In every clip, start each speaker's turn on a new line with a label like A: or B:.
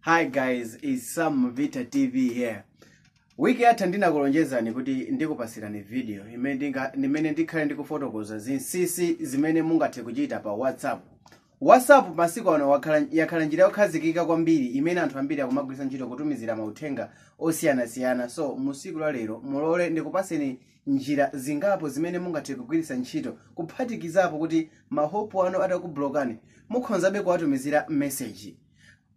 A: Hi guys, it's Sam Vita TV here. Wiki yatha ndinakulonjezani kuti ndikupasirani video imene ndikhale ndikufotokoza zinsinsi zimene mungathe kuchita pa WhatsApp. WhatsApp masiku ano yakhala njira yokhazikika kwambiri imene anthu ambiri akumagwiritsa ntchito kutumizira mauthenga osiyanasiyana. So musiku la lero mulole ndikupaseni njira zingapo zimene mungathe kugwiritsa ntchito, kuphatikizapo kuti mahopu anu atakublokani mukhonzabe kuwatumizira message.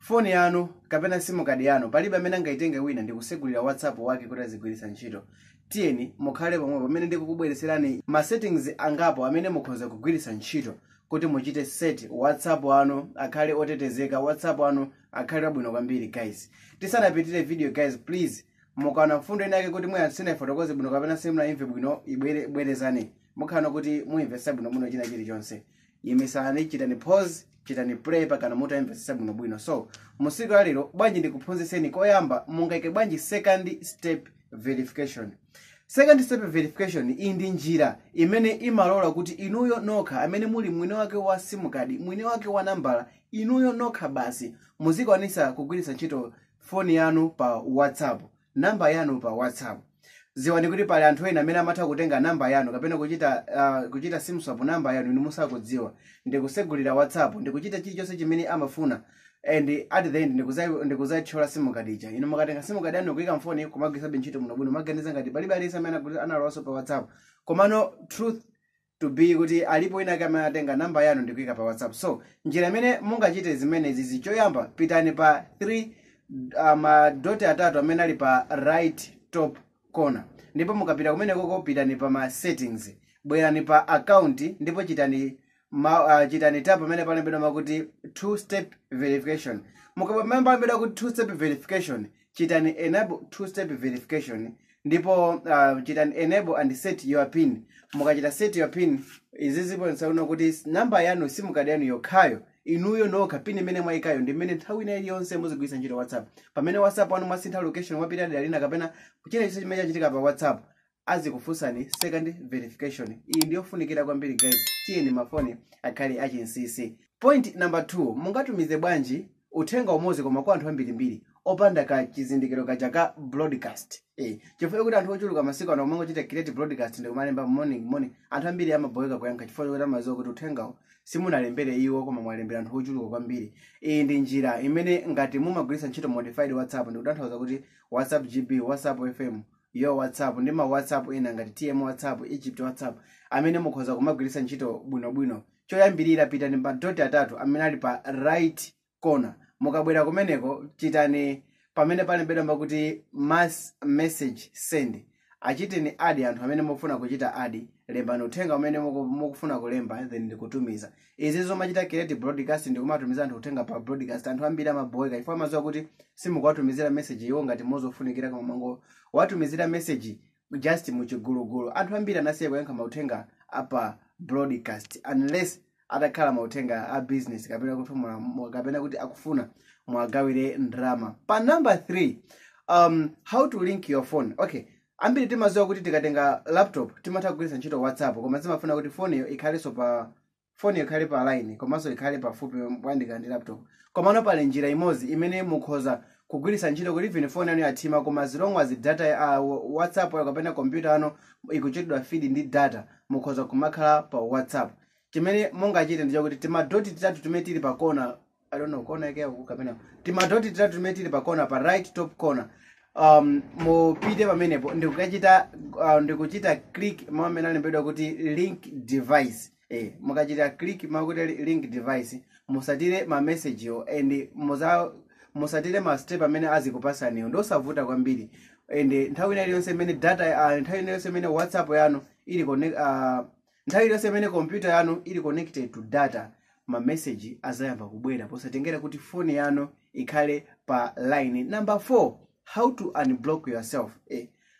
A: Foni yanu kapena SIM card yanu palibe amene angayitenge wina ndikusegulira WhatsApp wake kuti azigwiritsa ntchito. Tiyeni mukhale pomwe pamene ndikukubweretserani ma settings angapo amene mukhoza kugwiritsa ntchito kuti muchite set WhatsApp anu akhale otetezeka, WhatsApp anu akhale abwino kwambiri. Guys, tisanapitire video, guys, please, mukaona mfundo inake kuti mwina sinayifotokoze bwino kapena simunayimve bwino, ibwerezani, mukhala kuti muyimvesa bwino china chilichonse. Yimisani, chitani pause, chitani play pakana mutayimvesesa bwinobwino. So musiku la lero bwanji ndikuphunzitseni koyamba mungaike bwanji second step verification. Second step verification iyi ndi njira imene imalola kuti inuyo nokha amene muli mwini wake wa SIM card, mwini wake wa nambala, inuyo nokha basi muzikwanisa kugwiritsa ntchito foni yanu pa WhatsApp, namba yanu pa WhatsApp. Ziwani kuti pali anthu ena amene amatha kutenga namba yanu kapena kuchita SIM swap namba yanu inu musakudziwa, ndikusegulira WhatsApp, ndikuchita chilichonse chimene amafuna, and at the end ndikuzathyola SIM card ija. Inu mukatenga SIM card yanu kuyika mfoni, kumagwiritsabe ntchito bwinobwino, maganiza ngati palibe aliyense amene analowanso pa WhatsApp, komano truth to be kuti alipo ina amene atenga namba yanu ndikuyika pa WhatsApp. So njira imene mungachite zimenezi, zichoyamba pitani pa 3 madoti atatu amene ali pa right top corner, ndipo mukapita kumenekoko pitani pa ma settings, bwerani pa account, ndipo chitani tap pamene palembedwa makuti two step verification. Mukapamene palembedwa kuti two step verification, chitani enable two step verification, ndipo chitani enable and set your PIN. Mukachita set your PIN, izi ziponesa kuno kuti namba yanu, SIM card yanu yokhayo, inuyo nokha, PIN imene mwayikayo ndi imene nthawi ina iliyonse muzigwiritsa ntchito WhatsApp. Pamene WhatsApp wanu mwasintha location, mwapita dera lina, kapena china chonse chimene chachitika pa WhatsApp, azikufunsani second verification. Iyi ndiyofunikira kwambiri, guys. Tiyeni mafoni akhale achinsinsi. Point number 2, mungatumize bwanji uthenga umodzi koma kwa anthu ambirimbiri opanda ka chizindikiro kaja ka broadcast? Chifukwa kuti anthu ochuluka masiku ano umangochita create broadcast ndikumalemba "Morning, morning", anthu ambiri amaboyeka kuyankha chifukwa chokuti amadziwa kuti uthengawo simunalembere iwo koma mwalembera anthu ochuluka kwambiri. Iyi ndi njira imene ngati mumagwiritsa ntchito modified WhatsApp, ndikutanthauza kuti WhatsApp GB, WhatsApp FM yo, WhatsApp ndi ma WhatsApp ena ngati TM WhatsApp, Egypt WhatsApp, amene mukhoza kumagwiritsa ntchito bwinobwino. Choyambirira pitani pa doti atatu amene ali pa right corner. Mukabwera kumeneko, chitani pamene palembedwa pakuti mass message send. Achiteni add anthu amene mukufuna kuchita add, lembani uthenga umene mukufuna kulemba, then ndikutumiza. Izi zomachita create broadcast ndikumatumiza anthu uthenga pa broadcast, anthu ambiri amaboyeka ifo amadziwa kuti simukuwatumizira message iwo ngati mozofunikira, koma mango watumizira message just muchigulugulu. Anthu ambiri anasiya kuyankha mauthenga apa broadcast unless atakhala mauthenga a business kapena kuti kapena kuti akufuna mwagawire ndalama. Pa number 3, how to link your phone. Okay, ambiri timadziwa kuti tikatenga laptop timatha kugwiritsa ntchito WhatsApp, koma zimafuna kuti foniyo ikhalenso pa foni ikhale pa line komanso ikhale pafupi kuyandikana ndi laptop. Komano pali njira imodzi imene mukhoza kugwiritsa ntchito kuti even phone yanu yathima, koma as long as data, WhatsApp kapena computer yanu ikuchitidwa feed ndi data, mukhoza kumakhala pa WhatsApp. Chimene mungachite ndi chakuti timadoti titatu timene tili pa corner, I don't know corner yake uku kapena timadoti titatu timene tili pa corner, pa right top corner, mupite pamenepo ndikuchita click mawu amene alembedwa kuti link device. Mukachita click mawu kuti link device, musatire ma message yo and musatire ma step amene azikupasaniyo. Ndosavuta kwambiri, and nthawi ina iliyonse imene data nthawi ina iliyonse imene WhatsApp yanu ili connect, nthawi iliyonse imene computer yanu ili connected to data, ma message azayamba kubwera posatengera kuti foni yanu ikhale pa line. Number 4, how to unblock yourself.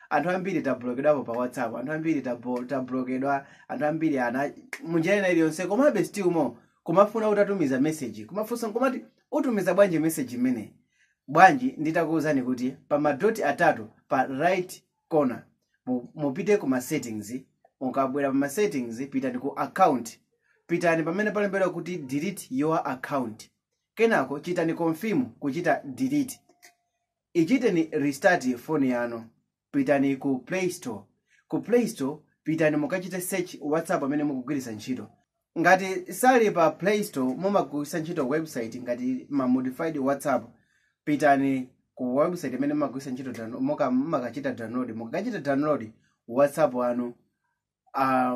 A: Anthu ambiri tablokedwapo pa WhatsApp, anthu ambiri tablokedwa, anthu ambiri ana munjira ina iliyonse, komabe still more kumafuna utatumiza message, kumafunsa kumati utumiza bwanji message imene. Bwanji nditakuwuzani kuti pa madoti atatu pa right corner, mupite kuma settings. Mukabwera pa ma settings, pitani ku account, pitani pamene palembedwa kuti delete your account. Kenako chitani confirm kuchita delete. Ichiteni restart phone yanu. Pitani ku Play Store. Ku Play Store pitani mukachite search WhatsApp amene mukugwiritsa ntchito. Ngati sali pa Play Store, mumagwiritsa ntchito website ngati ma modified WhatsApp, pitani ku website imene mumagwiritsa ntchito, mumakachita download. Mukachita download WhatsApp anu,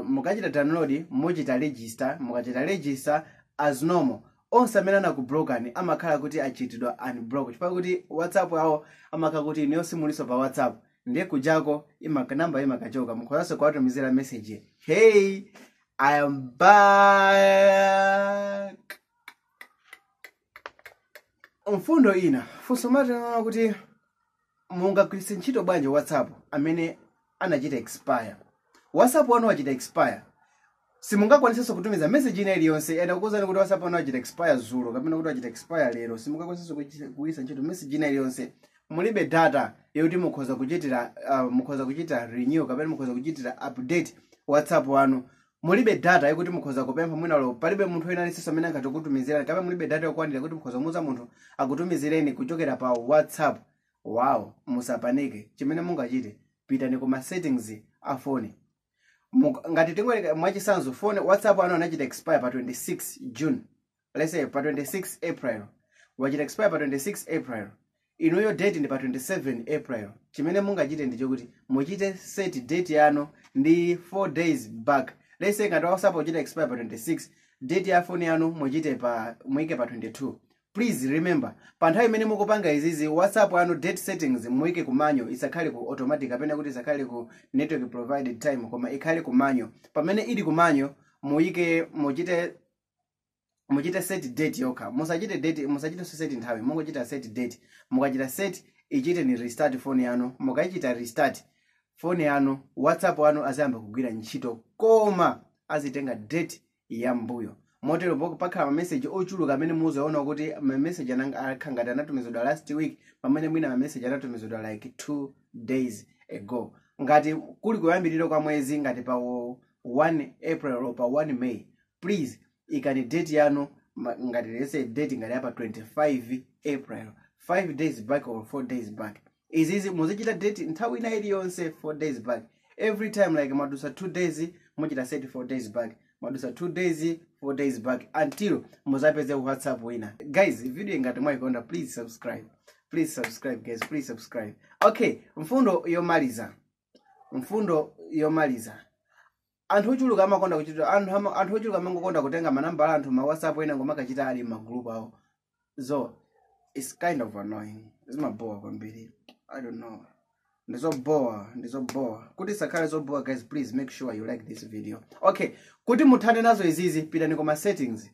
A: mukachita download, muchita register. Mukachita register as normal, onse amene anakublockani amakhala kuti achitidwa unblock, chifukwa kuti WhatsApp awo amakhala kuti inuyo simuliso pa WhatsApp. Ndiye kujako namba imakachoka, mukhozanso kuwatumizira message, "Hey, I am back." Mfundo ina, funso matanaona kuti mungagwiritse ntchito bwanji WhatsApp amene anachita expire. WhatsApp wanu wachita expire, simungakwanisenso kutumiza message ina iliyonse. Ena kukuwuzani kuti WhatsApp wanu wachita expire zulo kapena kuti wachita expire lero, simungakwanisenso kugwiritsa ntchito message ina iliyonse. Mulibe data yoti mukhoza kuchita renew kapena mukhoza kuchitira update WhatsApp wanu. Mulibe data yokuti mukhoza kupempha mwinalo, palibe munthu wina aliyense amene angathe kutumizirani, kapena mulibe data yokwanira kuti mukhoza kumuuza munthu akutumizireni kuchokera pa WhatsApp. Wow, musapanike. Chimene mungachite, pitani kuma settings a phone. Ngati tingopereka mwachisanzo, phone WhatsApp anu anachita expire pa 26 June, let's say pa 26 April, wachita expire pa 26 April, inuyo date ndi pa 27 April. Chimene mungachite ndi chokuti muchite set date yanu ndi 4 days back. Let's say ngati WhatsApp uchita expire pa 26, date ya phone yanu muchite pa muike pa 22. Please remember, pa nthawi imene mukupanga izizi, WhatsApp anu date settings muike ku manual, isakhale ku automatic kapena kuti isakhale ku network provided time, koma ikhale ku manual. Pamene ili ku manual, muike muchite set date yokha. Musachite date, musachite set nthawi, mungochita set date. Mukachita set, ichite ni restart phone yanu. Mukayichita restart phone yanu, WhatsApp anu azayamba kugwira ntchito, koma azitenga date ya mbuyo. Motero pakhala mameseji ochuluka amene muzaona kuti mameseji akhala ngati anatumizidwa last week, pamene mwina mameseji anatumizidwa like 2 days ago. Ngati kuli kuyambiriro kwa mwezi, ngati pa 1 April or pa 1 May, please ikani date yanu ngati, let's say, date ngati apa 25 April, 5 days back or 4 days back. Izizi muzichita date nthawi ina iliyonse 4 days back. Every time, like madusa 2 days, muchita set 4 days back, madusa 2 days, 4 days back, until muzapeze WhatsApp wina. Guys, video ngati mwayikonda, please subscribe, please subscribe, guys, please subscribe. Okay, mfundo yomaliza, mfundo yomaliza, anthu ochuluka amakonda kuchita anthu ochuluka amangokonda kutenga manambala anthu ma WhatsApp ena ngomakachita ali magroup awo. So it's kind of annoying, zimabowa kwambiri. I don't know, ndizobowa, ndizobowa. Kuti isakhale zobowa, guys, please make sure you like this video. Okay, kuti muthane nazo izizi, pitani kuma settings,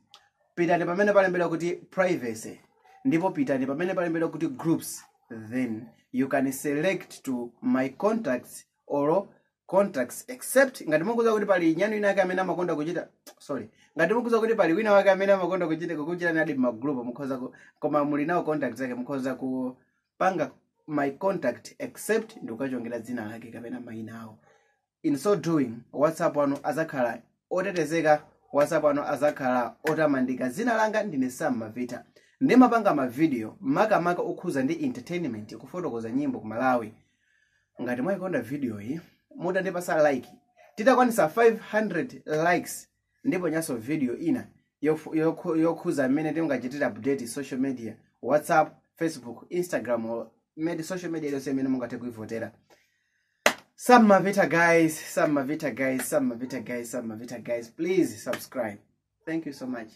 A: pitani pamene palembedwa kuti privacy, ndipo pitani pamene palembedwa kuti groups. Then you can select to my contacts or contacts except. Ngati mukuza kuti pali nyanu ina ake amene amakonda kuchita, sorry, ngati mukuza kuti pali wina wake amene amakonda kuchita kukuchitani add magroup, mukhoza ku, koma muli nawo contacts ake, mukhoza kupanga my contact except ndikukachongera dzina lake kapena mayina awo. In so doing, WhatsApp anu azakhala otetezeka, WhatsApp anu azakhala otamandika. Dzina langa ndine Sam Mavita, ndimapanga mavideo makamaka okhuza ndi entertainment, kufotokoza nyimbo ku Malawi. Ngati mwayikonda video iyi, mutandipasa like, titakwanisa 500 likes, ndipo nyanso video ina yokhuza mmene tingachitira update social media, WhatsApp, Facebook, Instagram or social media iliyonse imene mungathe kuivotera. Sam Mavita guys, Sam Mavita guys, Sam Mavita guys, Sam Mavita guys, please subscribe. Thank you so much.